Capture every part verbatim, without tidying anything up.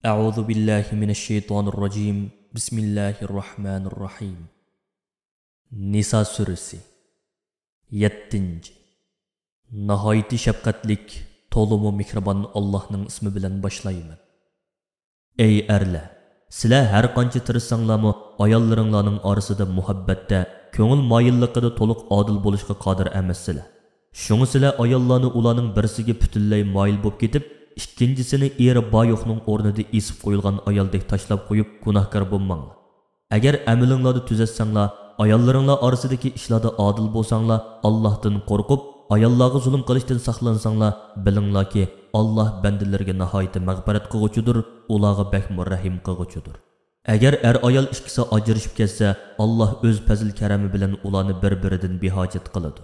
أعوذ بالله من الشيطان الرجيم. بسم الله الرحمن الرحيم. نىسا سۈرىسى. يەتتىنچى. ناھايىتى شەپقەتلىك، تولىمۇ مېھرىبان ئاللاھنىڭ ئىسمى بىلەن باشلايمەن. ئەي ئەرلەر، سىلەر ھەر قانچە تىرىشساڭلارمۇ ئاياللىرىڭلارنىڭ ئارىسىدا مۇھەببەتتە، كۆڭۈل مايىللىقىدا تولۇق ئادىل بولۇشقا قادىر ئەمەسسىلەر. شۇڭا سىلەر ئاياللارنى ئۇلارنىڭ بىرسىگە پۈتۈنلەي مايىل بولۇپ كېتىپ، ئىككىنچىسىنى ئېرى بار يوقنىڭ ئورنىدا ئېسىپ قويۇلغان ئايالدەك تاشلاپ قويۇپ گۇناھكار بولماڭلار. ئەگەر ئەمىلىڭلاردا تۈزەتسەڭلار، ئاياللىرىڭلار ئارىسىدىكى ئىشلاردا ئادىل بولساڭلار، ئاللاھتىن قورقۇپ، ئاياللارغا زۇلۇم قىلىشتىن ساقلانساڭلار، بىلىڭلاركى، ئاللاھ بەندىلىرىگە ناھايىتى مەغپىرەت قىلغۇچىدۇر، ئۇلارغا بەكمۇ رەھىم قىلغۇچىدۇر. ئەگەر ئەر-ئايال ئىككىسى ئاجرىشىپ كەتسە، ئاللاھ ئۆز پەزىل-كەرىمى بىلەن ئۇلارنى بىر-بىرىدىن بىھاجەت قىلىدۇ.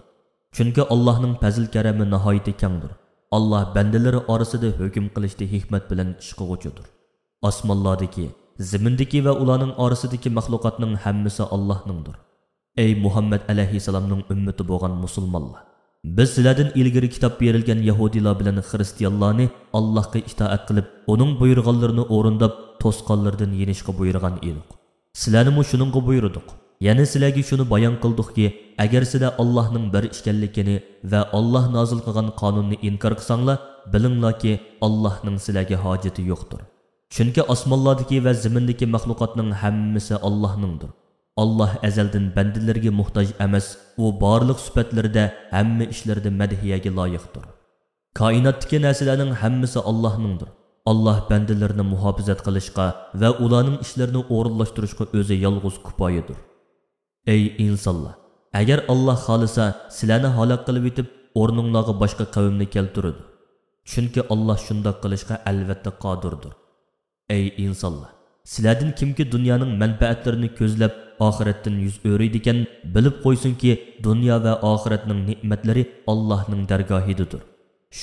چۈنكى ئاللاھنىڭ پەزىل-كەرىمى ناھايىتى كەڭدۇر. ئاللاھ بەندىلىرى ئارىسىدا ھۆكۈم قىلىشتا ھېكمەت بىلەن ئىش قىلغۇچىدۇر. ئاسمانلاردىكى، زېمىندىكى ۋە ئۇلارنىڭ ئارىسىدىكى مەخلۇقاتنىڭ ھەممىسى ئاللاھنىڭدۇر. ئەي مۇھەممەد ئەلەيھىسسالامنىڭ ئۈممىتى بولغان مۇسۇلمانلار! بىز سىلەردىن ئىلگىرى كىتاب بېرىلگەن يەھۇدىيلار بىلەن خىرىستىيانلارنى ئاللاھقا ئىتائەت قىلىپ، ئۇنىڭ بۇيرۇغانلىرىنى ئورۇنداپ، توسقانلىرىدىن يېنىشقا بۇيرۇغان ئىدۇق. سىلەرنىمۇ شۇنىڭغا بۇيرۇدۇق. يەنە سىلەرگە شۇنى بايان قىلدۇقكى، ئەگەر سىلەر ئاللاھنىڭ بىر ئىكەنلىكىنى ۋە ئاللاھ نازىل قىلغان قانۇننى ئىنكار قىلساڭلار، بىلىڭلاركى، ئاللاھنىڭ سىلەرگە ھاجىتى يوقتۇر. چۈنكى ئاسمانلاردىكى ۋە زېمىندىكى مەخلۇقاتنىڭ ھەممىسى ئاللاھنىڭدۇر. ئاللاھ ئەزەلدىن بەندىلىرىگە موھتاج ئەمەس، ئۇ بارلىق سۈپەتلىرىدە، ھەممە ئىشلىرىدا مەدھىيەگە لايىقتۇر. كائىناتتىكى نەرسىلەرنىڭ ھەممىسى ئاللاھنىڭدۇر. ئاللاھ بەندىلىرىنى مۇھاپىزەت قىلىشقا ۋە ئۇلارنىڭ ئىشلىرىنى ئورۇنلاشتۇرۇشقا ئۆزى يالغۇز كۇپايىدۇر. ئەي ئىنسانلار! ئەگەر ئاللاھ خالىسا، سىلەرنى ھالاك قىلىۋېتىپ، ئورنۇڭلارغا باشقا قەۋمنى كەلتۈرىدۇ. چۈنكى ئاللاھ شۇنداق قىلىشقا ئەلۋەتتە قادىردۇر. ئەي ئىنسانلار! سىلەردىن كىمكى دۇنيانىڭ مەنپەئەتلىرىنى كۆزلەپ، ئاخىرەتتىن يۈز ئۆرۈيدىكەن، بىلىپ قويسۇنكى، دۇنيا ۋە ئاخىرەتنىڭ نېمەتلىرى ئاللاھنىڭ دەرگاھىدىدۇر.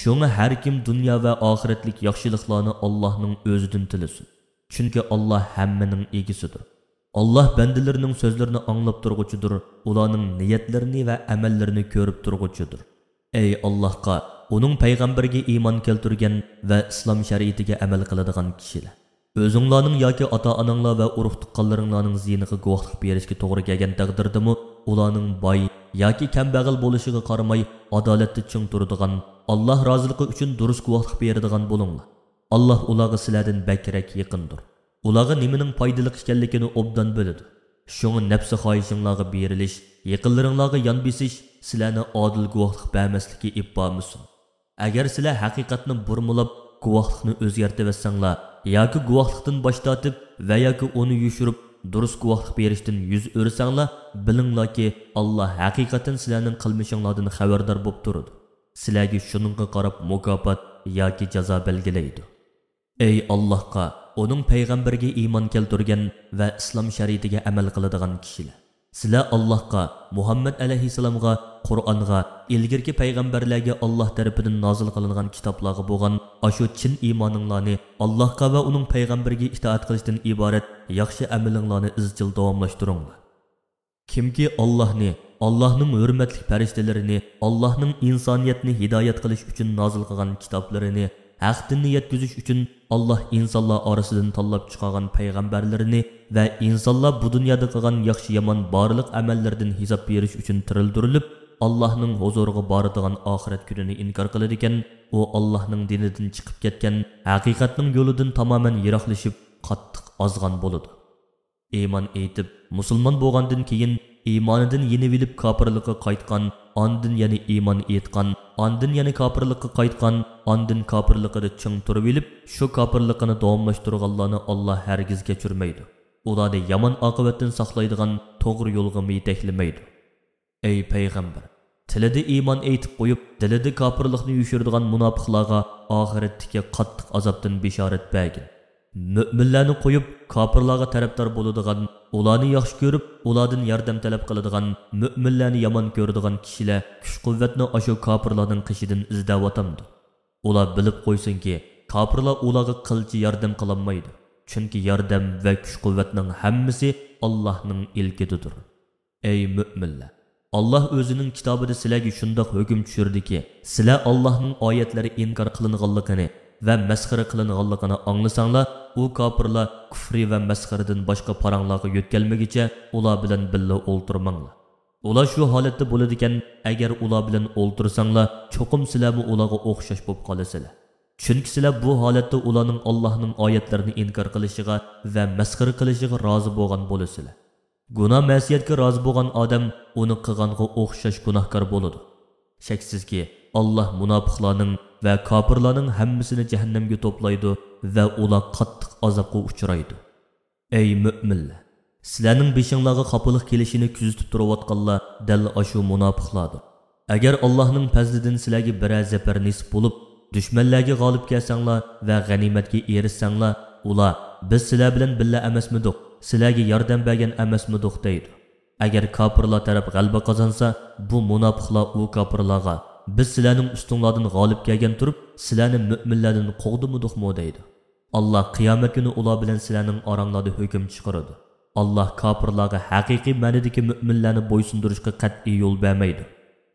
شۇڭا ھەر كىم دۇنيا ۋە ئاخىرەتلىك ياخشىلىقلارنى ئاللاھنىڭ ئۆزىدىن تىلىسۇن. چۈنكى ئاللاھ ھەممىنىڭ ئىگىسىدۇر. ئاللاھ بەندىلىرىنىڭ سۆزلىرىنى ئاڭلاپ تۇرغۇچىدۇر، ئۇلارنىڭ نىيەتلىرىنى ۋە ئەمەللىرىنى كۆرۈپ تۇرغۇچىدۇر. ئەي ئاللاھقا، ئۇنىڭ پەيغەمبىرىگە ئىمان كەلتۈرگەن ۋە ئىسلام شەرىئىتىگە ئەمەل قىلىدىغان كىشىلەر! ئۆزۈڭلارنىڭ ياكى ئاتا-ئاناڭلار ۋە ئۇرۇق-تۇغقانلىرىڭلارنىڭ زىيىنىغا گۇۋاھلىق بېرىشكە توغرا كەلگەن تەقدىردىمۇ، ئۇلارنىڭ باي ياكى كەمبەغەل بولۇشىغا قارىماي، ئادالەتتە چىڭ تۇرىدىغان، ئاللاھ رازىلىقى ئۈچۈن دۇرۇس گۇۋاھلىق بېرىدىغان بولۇڭلار. ئاللاھ ئۇلارغا سىلەردىن بەكرەك يېقىندۇر. ئۇلارغا نېمىنىڭ پايدىلىق ئىكەنلىكىنى ئوبدان بىلىدۇ. شۇڭا نەپسى خاھىشىڭلارغا بېرىلىش، يېقىنلىرىڭلارغا يان بېسىش سىلەرنى ئادىل گۇۋاھلىق بەرمەسلىككە ئېلىپ بارمىسۇن. ئەگەر سىلەر ھەقىقەتنى بۇرمىلاپ، گۇۋاھلىقنى ئۆزگەرتىۋەتسەڭلار ياكى گۇۋاھلىقتىن باش تارتىپ ۋە ياكى ئۇنى يوشۇرۇپ، دۇرۇس گۇۋاھلىق بېرىشتىن يۈز ئۆرۈسەڭلار، بىلىڭلاركى، ئاللاھ ھەقىقەتەن سىلەرنىڭ قىلمىشىڭلاردىن خەۋەردار بولۇپ تۇرىدۇ. سىلەرگە شۇنىڭغا قاراپ مۇكاپات ياكى جازا بەلگىلەيدۇ. ئەي ئاللاھقا، ئۇنىڭ پەيغەمبىرىگە ئىمان كەلتۈرگەن ۋە ئىسلام شەرىئىتىگە ئەمەل قىلىدىغان كىشىلەر! سىلەر ئاللاھقا، مۇھەممەد ئەلەيھىسسالامغا، قۇرئانغا، ئىلگىرىكى پەيغەمبەرلەرگە ئاللاھ تەرىپىدىن نازىل قىلىنغان كىتابلارغا بولغان ئاشۇ چىن ئىمانىڭلارنى ئاللاھقا ۋە ئۇنىڭ پەيغەمبىرىگە ئىتائەت قىلىشتىن ئىبارەت ياخشى ئەمىلىڭلارنى ئىزچىل داۋاملاشتۇرۇڭلار. كىمكى ئاللاھنى، ئاللاھنىڭ ھۆرمەتلىك پەرىشتىلىرىنى، ئاللاھنىڭ ئىنسانىيەتنى ھىدايەت قىلىش ئۈچۈن نازىل قىلغان كىتابلىرىنى، ھەق دىننى يەتكۈزۈش ئۈچۈن ئاللاھ ئىنسانلار ئارىسىدىن تاللاپ چىقارغان پەيغەمبەرلىرىنى ۋە ئىنسانلار بۇ دۇنيادا قىلغان ياخشى-يامان بارلىق ئەمەللىرىدىن ھېساب بېرىش ئۈچۈن تىرىلدۈرۈلۈپ، ئاللاھنىڭ ھۇزۇرىغا بارىدىغان ئاخىرەت كۈنىنى ئىنكار قىلىدىكەن، ئۇ ئاللاھنىڭ دىنىدىن چىقىپ كەتكەن، ھەقىقەتنىڭ يولىدىن تامامەن يىراقلىشىپ، قاتتىق ئازغان بولىدۇ. ئىمان ئېيتىپ، مۇسۇلمان بولغاندىن كېيىن، ئىمانىدىن يېنىۋېلىپ كاپىرلىققا قايتقان، ئاندىن يەنە ئىمان ئېيتقان، ئاندىن يەنە كاپىرلىققا قايتقان، ئاندىن كاپىرلىقىدا چىڭ تۇرۇۋېلىپ، شۇ كاپىرلىقىنى داۋاملاشتۇرغانلارنى ئاللاھ ھەرگىز كەچۈرمەيدۇ. ئۇلارنى يامان ئاقىۋەتتىن ساقلايدىغان توغرا يولغىمۇ يېتەكلىمەيدۇ. ئەي پەيغەمبەر، تىلىدا ئىمان ئېيتىپ قويۇپ، دىلىدا كاپىرلىقنى يوشۇرىدىغان مۇناپىقلارغا ئاخىرەتتىكى قاتتىق ئازابتىن بېشارەت بەرگىن. مۆمىنلەرنى قويۇپ، كاپىرلارغا تەرەپدار بولىدىغان، ئۇلارنى ياخشى كۆرۈپ، ئۇلاردىن ياردەم تەلەپ قىلىدىغان، مۆمىنلەرنى يامان كۆرىدىغان كىشىلەر كۈچ-قۇۋۋەتنى ئاشۇ كاپىرلارنىڭ قېشىدىن ئىزدەۋاتامدۇ؟ ئۇلار بىلىپ قويسۇنكى، كاپىرلار ئۇلارغا قىلچە ياردەم قىلالمايدۇ. چۈنكى ياردەم ۋە كۈچ-قۇۋۋەتنىڭ ھەممىسى ئاللاھنىڭ ئىلكىدىدۇر. ئەي مۆمىنلەر! ئاللاھ ئۆزىنىڭ كىتابىدا سىلەرگە شۇنداق ھۆكۈم چۈشۈردىكى، سىلەر ئاللاھنىڭ ئايەتلىرى ئىنكار قىلىنغانلىقىنى ۋە مەسخىرە قىلىنغانلىقىنى ئاڭلىساڭلار، ئۇ كاپىرلار كۇفرى ۋە مەسخىرىدىن باشقا پاراڭلارغا يۆتكەلمىگۈچە ئۇلار بىلەن بىللە ئولتۇرماڭلار. ئۇلار شۇ ھالەتتە بولىدىكەن، ئەگەر ئۇلار بىلەن ئولتۇرساڭلار، چوقۇم سىلەرمۇ ئۇلارغا ئوخشاش بولۇپ قالىسىلەر. چۈنكى سىلەر بۇ ھالەتتە ئۇلارنىڭ ئاللاھنىڭ ئايەتلىرىنى ئىنكار قىلىشىغا ۋە مەسخىرە قىلىشىغا رازى بولغان بولىسىلەر. گۇناھ مەسىيەتكە رازى بولغان ئادەم ئۇنى قىلغانغا ئوخشاش گۇناھكار بولىدۇ. شەكسىزكى، ئاللاھ مۇناپىقلارنىڭ ۋە كاپىرلارنىڭ ھەممىسىنى جەھەننەمگە توپلايدۇ ۋە ئۇلار قاتتىق ئازابقا ئۇچرايدۇ. ئەي مۆمىنلەر! سىلەرنىڭ بېشىڭلارغا خاپىلىق كېلىشىنى كۆزىتىپ تۇرۇۋاتقانلار دەل ئاشۇ مۇناپىقلاردۇر. ئەگەر ئاللاھنىڭ پەزلىدىن سىلەرگە بىرەر زەپەر نېسىپ بولۇپ، دۈشمەنلەرگە غالىب كەلسەڭلار ۋە غەنىيمەتكە ئېرىشسەڭلار، ئۇلار، بىز سىلەر بىلەن بىللە ئەمەسمىدۇق، سىلەرگە ياردەم بەرگەن ئەمەسمىدۇق دەيدۇ. ئەگەر كاپىرلار تەرەپ غەلىبە قازانسا، بۇ مۇناپىقلار ئۇ كاپىرلارغا، بىز سىلەرنىڭ ئۈستۈڭلاردىن غالىب كەلگەن تۇرۇپ، سىلەرنى مۆمىنلەردىن قوغدىمىدۇقمۇ دەيدۇ. ئاللاھ قىيامەت كۈنى ئۇلار بىلەن سىلەرنىڭ ئاراڭلاردا ھۆكۈم چىقىرىدۇ. ئاللاھ كاپىرلارغا ھەقىقىي مەنىدىكى مۆمىنلەرنى بويسۇندۇرۇشقا قەتئىي يول بەرمەيدۇ.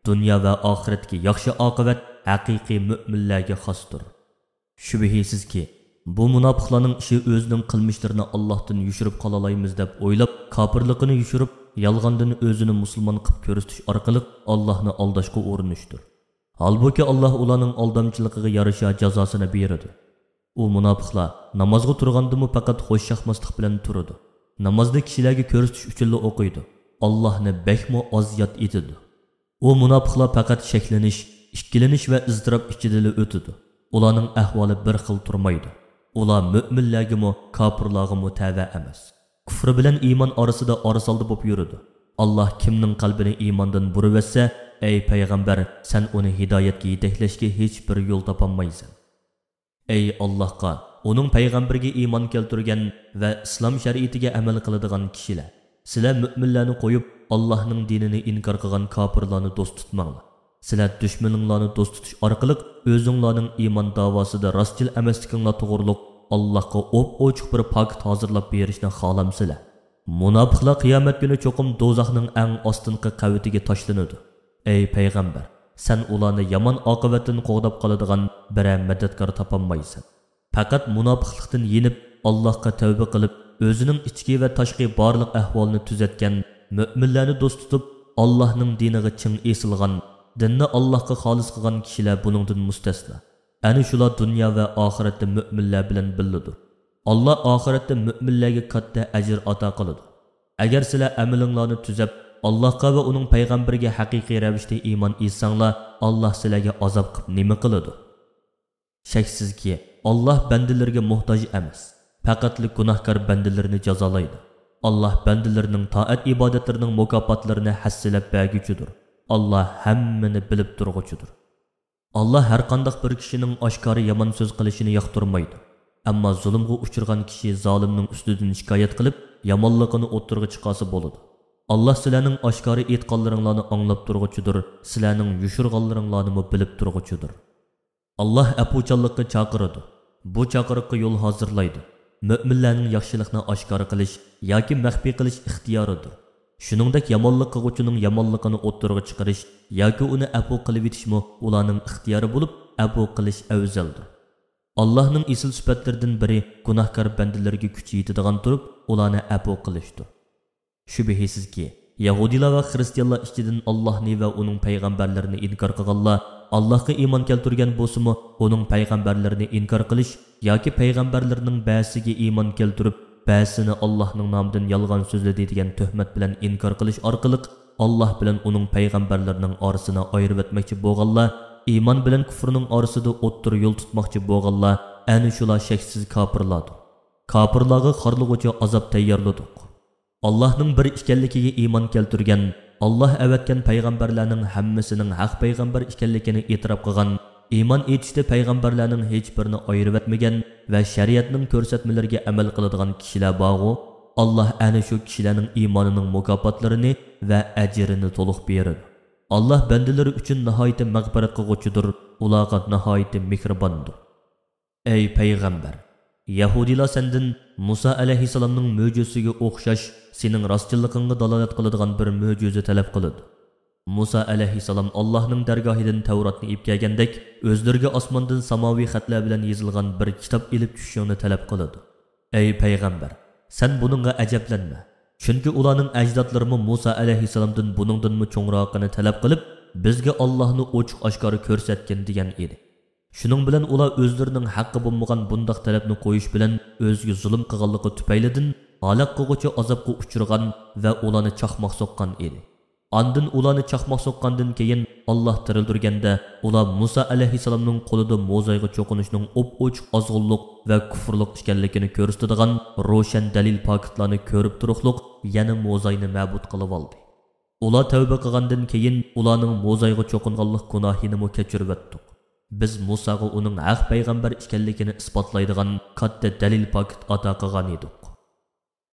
دۇنيا ۋە ئاخىرەتتىكى ياخشى ئاقىۋەت ھەقىقىي مۆمىنلەرگە خاستۇر. شۈبھىسىزكى، بۇ مۇناپىقلارنىڭ ئىشى ئۆزىنىڭ قىلمىشلىرىنى ئاللاھتىن يوشۇرۇپ قالالايمىز دەپ ئويلاپ، كاپىرلىقىنى يوشۇرۇپ، يالغاندىن ئۆزىنى مۇسۇلمان قىلىپ كۆرسىتىش ئارقىلىق ئاللاھنى ئالداشقا ئۇرۇنۇشتۇر. ھالبۇكى، ئاللاھ ئۇلارنىڭ ئالدامچىلىقىغا يارىشا جازاسىنى بېرىدۇ. ئۇ مۇناپىقلار نامازغا تۇرغاندىمۇ پەقەت خوش چاقماسلىق بىلەن تۇرىدۇ. نامازنى كىشىلەرگە كۆرسىتىش ئۈچۈنلا ئوقۇيدۇ. ئاللاھنى بەكمۇ ئاز ياد ئېتىدۇ. ئۇ مۇناپىقلار پەقەت شەكلىنىش، ئىككىلىنىش ۋە ئىزتىراپ ئىچىدىلا ئۆتىدۇ. ئۇلارنىڭ ئەھۋالى بىر خىل تۇرمايدۇ. ئۇلار مۆمىنلەرگىمۇ، كاپىرلارغىمۇ تەۋە ئەمەس. كۇفرى بىلەن ئىمان ئارىسىدا ئارىسالدى بولۇپ يۈرىدۇ. ئاللاھ كىمنىڭ قەلبىنى ئىماندىن بۇرۇۋەتسە، ئەي پەيغەمبەر، سەن ئۇنى ھىدايەتكە يېتەكلەشكە ھېچبىر يول تاپالمايسەن. ئەي ئاللاھقا، ئۇنىڭ پەيغەمبىرىگە ئىمان كەلتۈرگەن ۋە ئىسلام شەرىئىتىگە ئەمەل قىلىدىغان كىشىلەر، سىلەر مۆمىنلەرنى قويۇپ، ئاللاھنىڭ دىنىنى ئىنكار قىلغان كاپىرلارنى دوست تۇتماڭلار. سىلەر دۈشمىنىڭلارنى دوست تۇتۇش ئارقىلىق ئۆزۈڭلارنىڭ ئىمان داۋاسىدا راستچىل ئەمەسلىكىڭلار توغرۇلۇق ئاللاھقا ئوپئوچۇق بىر پاكىت ھازىرلاپ بېرىشنى خالامسىلەر؟ مۇناپىقلار قىيامەت كۈنى چوقۇم دوزاخنىڭ ئەڭ ئاستىنقى قەۋىتىگە تاشلىنىدۇ. ئەي پەيغەمبەر، سەن ئۇلارنى يامان ئاقىۋەتتىن قوغداپ قالىدىغان بىرەر مەدەتكار تاپالمايسەن. پەقەت مۇناپىقلىقتىن يېنىپ، ئاللاھقا تەۋبە قىلىپ، ئۆزىنىڭ ئىچكى ۋە تاشقى بارلىق ئەھۋالىنى تۈزەتكەن، مۆمىنلەرنى دوست تۇتۇپ، ئاللاھنىڭ دىنىغا چىڭ ئېسىلغان، دىننى ئاللاھقا خالىس قىلغان كىشىلەر بۇنىڭدىن مۇستەسنا. ئەنە شۇلار دۇنيا ۋە ئاخىرەتتە مۆمىنلەر بىلەن بىللىدۇر. ئاللاھ ئاخىرەتتە مۆمىنلەرگە كاتتا ئەجىر ئاتا قىلىدۇ. ئەگەر سىلەر ئەمىلىڭلارنى تۈزەپ، ئاللاھقا ۋە ئۇنىڭ پەيغەمبىرىگە ھەقىقىي رەۋىشتە ئىمان ئېيتساڭلار، ئاللاھ سىلەرگە ئازاب قىلىپ نېمە قىلىدۇ؟ شەكسىزكى، ئاللاھ بەندىلىرىگە موھتاج ئەمەس، پەقەتلا گۇناھكار بەندىلىرىنى جازالايدۇ. ئاللاھ بەندىلىرىنىڭ تائەت-ئىبادەتلىرىنىڭ مۇكاپاتلىرىنى ھەسسىلەپ بەرگۈچىدۇر. ئاللاھ ھەممىنى بىلىپ تۇرغۇچىدۇر. ئاللاھ ھەرقانداق بىر كىشىنىڭ ئاشكارا يامان سۆز قىلىشىنى ياقتۇرمايدۇ. ئەمما زۇلۇمغا ئۇچرىغان كىشى زالىمنىڭ ئۈستىدىن شىكايەت قىلىپ، يامانلىقىنى ئوتتۇرىغا چىقارسا بولىدۇ. ئاللاھ سىلەرنىڭ ئاشكارا ئېيتقانلىرىڭلارنى ئاڭلاپ تۇرغۇچىدۇر، سىلەرنىڭ يوشۇرغانلىرىڭلارنىمۇ بىلىپ تۇرغۇچىدۇر. ئاللاھ ئەپۇچانلىققا چاقىرىدۇ. بۇ چاقىرىققا يول ھازىرلايدۇ. مۆمىنلەرنىڭ ياخشىلىقنى ئاشكارا قىلىش ياكى مەخپىي قىلىش ئىختىيارىدۇر. شۇنىڭدەك يامانلىق قىلغۇچىنىڭ يامانلىقىنى ئوتتۇرىغا چىقىرىش ياكى ئۇنى ئەپۇ قىلىۋېتىشمۇ ئۇلارنىڭ ئىختىيارى بولۇپ، ئەپۇ قىلىش ئەۋزەلدۇر. ئاللاھنىڭ ئېسىل سۈپەتلىرىدىن بىرى گۇناھكار بەندىلىرىگە كۈچى يېتىدىغان تۇرۇپ، ئۇلارنى ئەپۇ قىلىشتۇر. شۈبھىسىزكى، يەھۇدىيلار ۋە خىرىستىيانلار ئىچىدىن ئاللاھنى ۋە ئۇنىڭ پەيغەمبەرلىرىنى ئىنكار قىلغانلار ئاللاھقا ئىمان كەلتۈرگەن بولسىمۇ، ئۇنىڭ پەيغەمبەرلىرىنى ئىنكار قىلىش ياكى پەيغەمبەرلىرىنىڭ بەزىسىگە ئىمان كەلتۈرۈپ، بەزىسىنى ئاللاھنىڭ نامىدىن يالغان سۆزلىدى دېگەن تۆھمەت بىلەن ئىنكار قىلىش ئارقىلىق، ئاللاھ بىلەن ئۇنىڭ پەيغەمبەرلىرىنىڭ ئارىسىنى ئايرىۋەتمەكچى بولغانلار ئىمان بىلەن كۇفرنىڭ ئارىسىدا ئوتتۇرا يول تۇتماقچى بولغانلار ئەنە شۇلار شەكسىز كاپىرلاردۇر. كاپىرلارغا خارلىغۇچى ئازاب تەييارلىدۇق. ئاللاھنىڭ بىر ئىكەنلىكىگە ئىمان كەلتۈرگەن، ئاللاھ ئەۋەتكەن پەيغەمبەرلەرنىڭ ھەممىسىنىڭ ھەق پەيغەمبەر ئىكەنلىكىنى ئېتىراپ قىلغان، ئىمان ئېيتىشتا پەيغەمبەرلەرنىڭ ھېچبىرىنى ئايرىۋەتمىگەن ۋە شەرىئەتنىڭ كۆرسەتمىلىرىگە ئەمەل قىلىدىغان كىشىلەر بارغۇ، ئاللاھ ئەنە شۇ كىشىلەرنىڭ ئىمانىنىڭ مۇكاپاتلىرىنى ۋە ئەجرىنى تولۇق بېرىدۇ. ئاللاھ بەندىلىرى ئۈچۈن ناھايىتى مەغپىرەت قىلغۇچىدۇر، ئۇلارغا ناھايىتى مېھرىباندۇر. ئەي پەيغەمبەر! يەھۇدىيلار سەندىن مۇسا ئەلەيھىسسالامنىڭ مۆجىزىسىگە ئوخشاش سېنىڭ راستچىللىقىڭغا دالالەت قىلىدىغان بىر مۆجىزە تەلەپ قىلىدۇ. مۇسا ئەلەيھىسسالام ئاللاھنىڭ دەرگاھىدىن تەۋراتنى ئېلىپ كەلگەندەك، ئۆزلىرىگە ئاسماندىن ساماۋىي خەتلەر بىلەن يېزىلغان بىر كىتاب ئېلىپ چۈشۈشۈڭنى تەلەپ قىلىدۇ. ئەي پەيغەمبەر، سەن بۇنىڭغا ئەجەبلەنمە. چۈنكى ئۇلارنىڭ ئەجدادلىرىمۇ مۇسا ئەلەيھىسسالامدىن بۇنىڭدىنمۇ چوڭراقىنى تەلەپ قىلىپ، بىزگە ئاللاھنى ئوچۇق ئاشكارا كۆرسەتكىن دېگەن ئىدى. شۇنىڭ بىلەن ئۇلار ئۆزلىرىنىڭ ھەققى بولمىغان بۇنداق تەلەپنى قويۇش بىلەن ئۆزىگە زۇلۇم قىلغانلىقى تۈپەيلىدىن ھالاك قىلغۇچى ئازابقا ئۇچرىغان ۋە ئۇلارنى چاقماق سوققان ئىدى. ئاندىن ئۇلارنى چاقماق سوققاندىن كېيىن، ئاللاھ تىرىلدۈرگەندە، ئۇلار مۇسا ئەلەيھىسسالامنىڭ قولىدا موزايغا چوقۇنۇشنىڭ ئوپئوچۇق ئازغۇنلۇق ۋە كۇفرلۇق ئىكەنلىكىنى كۆرسىتىدىغان روشەن دەلىل پاكىتلارنى كۆرۈپ تۇرۇقلۇق، يەنە موزاينى مەبۇد قىلىۋالدى. ئۇلار تەۋبە قىلغاندىن كېيىن، ئۇلارنىڭ موزايغا چوقۇنغانلىق گۇناھىنىمۇ كەچۈرۈۋەتتۇق. بىز مۇساغا ئۇنىڭ ھەق پەيغەمبەر ئىكەنلىكىنى ئىسپاتلايدىغان كاتتا دەلىل پاكىت ئاتا قىلغان ئىدۇق.